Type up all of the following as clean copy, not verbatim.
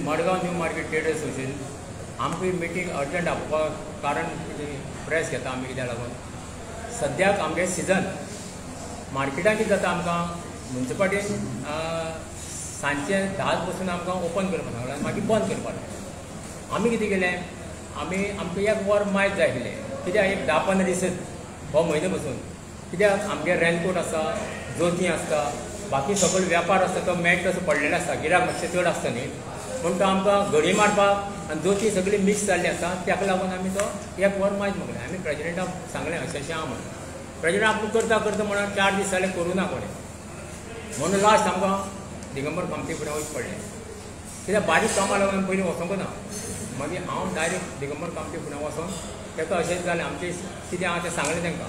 Madgaon new market trade association आमकां meeting urgent आपोवपाक कारण press घेता आमी. कित्याक लागून सद्याक आमगे सिजन मार्केटाक कितें जाता, आमकां मुन्सिपाल्टीन सांजचे 10 पसून आमकां ओपन करपाक सांगलां आनी मागीर बंद करपाक लागलें. आमी कितें केलें, आमी आमकां एक वर मायज जाय आशिल्लें, कित्याक एक 10-15 दीस हो म्हयनो बसून, कित्याक आमगे रेनकोट आसा, जोतीं आसता, बाकी सगळो वेपार आसता तो मॅट तसो पडलेलो आसता, गिराक मातशें चड आसता न्ही, पूण तो आमकां घडी मारपाक आनी जोतीं सगळीं मिक्स जाल्लीं आसा, ताका लागून आमी तो एक वर मायज मागलें. आमी प्रेजिडेंटाक सांगलें अशें अशें आहा म्हणून. प्रेजिडेंट आपूण करता करता म्हणून 4 दीस जाले करूं ना कोणें, म्हणून लास्ट आमकां दिगंबर कामती फुडें वचचें पडलें. कित्याक बारीक कामां लागून आमी पयलीं वचोंक ना, मागीर हांव डायरेक्ट दिगंबर कामती फुडें वचोन ताका अशेंच जालें आमचें कितें आहा तें सांगलें तांकां.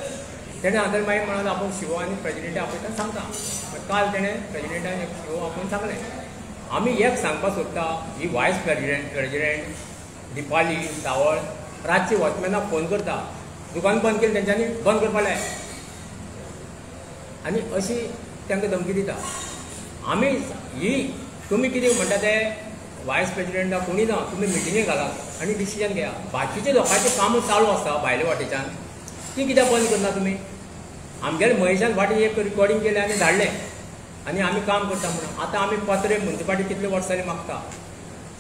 तेणें सांगतलें मागीर म्हणून आपूण शिवो आनी प्रेजिडेंटा आपयता सांगता. काल तेणें प्रेजिडेंटान एक शिवो आपोवन सांगलें. आमी एक सांगपाक सोदता, ही वायस प्रेजिडेंट दिपाली सावळ रातची वॉचमॅनाक फोन करता, दुकान बंद केलें तेंच्यांनी बंद करपाक लाय आनी अशी तांकां धमकी दिता. आमी ही तुमी कितें म्हणटा ते वायस प्रेजिडेंटा कोणी ना, तुमी मिटिंगे घालात आनी डिसिजन घेया. बाकीच्या लोकांचें कामां चालू आसता भायले वाटेच्यान, ती कित्याक बंद करना तुमी? आमगेले महेशान फाटीं एक रिकॉर्डिंग केलें आनी धाडलें आनी आमी काम करता म्हणून. आतां आमी पत्रे मुन्सिपाल्टी कितले वर्सांनी मागता,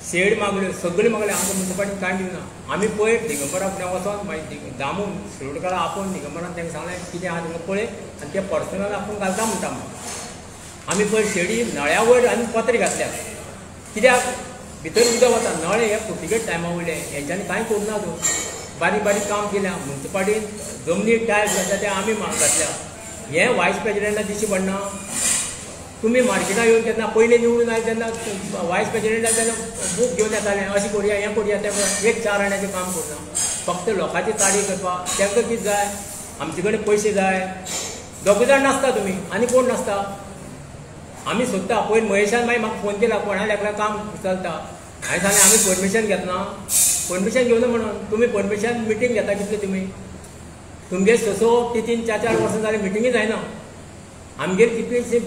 शेड मागल्यो, सगळ्यो मागल्यो, आमकां मुन्सिपाल्टी कांय दिवना. आमी पळय दिगंबरा फुडें वचोन मागीर दामू शिरोडकारा आपोवन दिगंबरान तांकां सांगलें कितें आहा तांकां पळय आनी ते पर्सनल आपूण घालता म्हणटा म्हणून. आमी पळय शेडी नळ्या वयर आनी पत्रे घातल्यात, कित्याक भितर उदक वता. नळे हे पुर्तुगेज टायमा वयले, हेंच्यांनी कांय करूं ना. तूं बारीक बारीक काम केल्या मुन्सिपाल्टीन, जमनीर टायल्स घातल्या ते आमी घातल्या. हें वायस प्रेजिडेंटा दिश्टी पडना. तुमी मार्केटाक येवन केन्ना पयलीं निवडून आयले तेन्ना वायस प्रेजिडेंटा तेन्ना बूक घेवन येताले, अशें करुया हें करुया तें करुया, एक 4 आण्याचें काम करना, फक्त लोकांची ताडी करपाक. तांकां कितें जाय, आमचे कडेन पयशे जाय. दोग जाण नासता तुमी आनी कोण नासता. आमी सोदता. पयर महेशान मागीर म्हाका फोन केला, कोणाल्या एकल्या काम चलता. हांवें सांगलें आमी परमिशन घेतना, परमिशन घेवना म्हणून तुमी परमिशन मिटींग घेता कितले तुमी? तुमगे 6-6, 3-3, 4-4 वर्सां जालीं मिटिंगय जायना. आमगेर कितलींशीं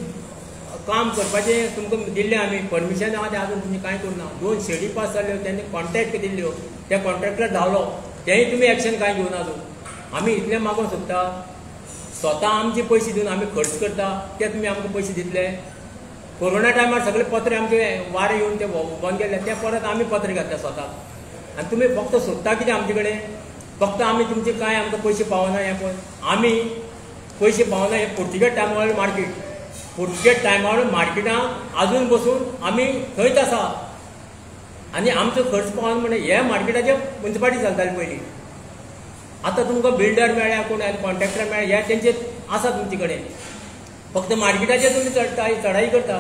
काम करपाचें तुमकां दिल्लें आमी परमिशन आहा तें आजून तुमी कांय करूं ना. 2 शेडी पास जाल्यो, तेणी कॉन्ट्रॅक्ट दिल्ल्यो, त्या कॉन्ट्रॅक्टर धांवलो, तेंय तुमी एक्शन कांय घेवना अजून. आमी इतलें मागूंक सोदता, स्वता आमचे पयशे दिवन आमी खर्च करता, ते तुमी आमकां पयशे दितले? कोरोना टायमार सगळे पत्रे आमचे वारें येवन ते बंद केल्ले, ते परत आमी पत्रे घातल्या स्वता. आनी तुमी फक्त सोदता कितें आमचे कडेन? फक्त आमी तुमचे कांय आमकां पयशे पावना हें पळय, आमी पयशे पावना. हें पुर्तुगेज टायमा वयलें मार्केट, पुर्तुगेज टायमा वयलें मार्केटाक आजून बसून आमी थंयच आसा आनी आमचो खर्च पावना म्हणजे हे मार्केटाचे मुन्सिपाल्टी चलताली पयलीं. आतां तुमकां बिल्डर मेळ्ळ्या, कोण कॉन्ट्रॅक्टर मेळ्ळ्या, हे तेंचे आसा तुमचे कडेन. फक्त मार्केटाचेर तुमी चडाई करता.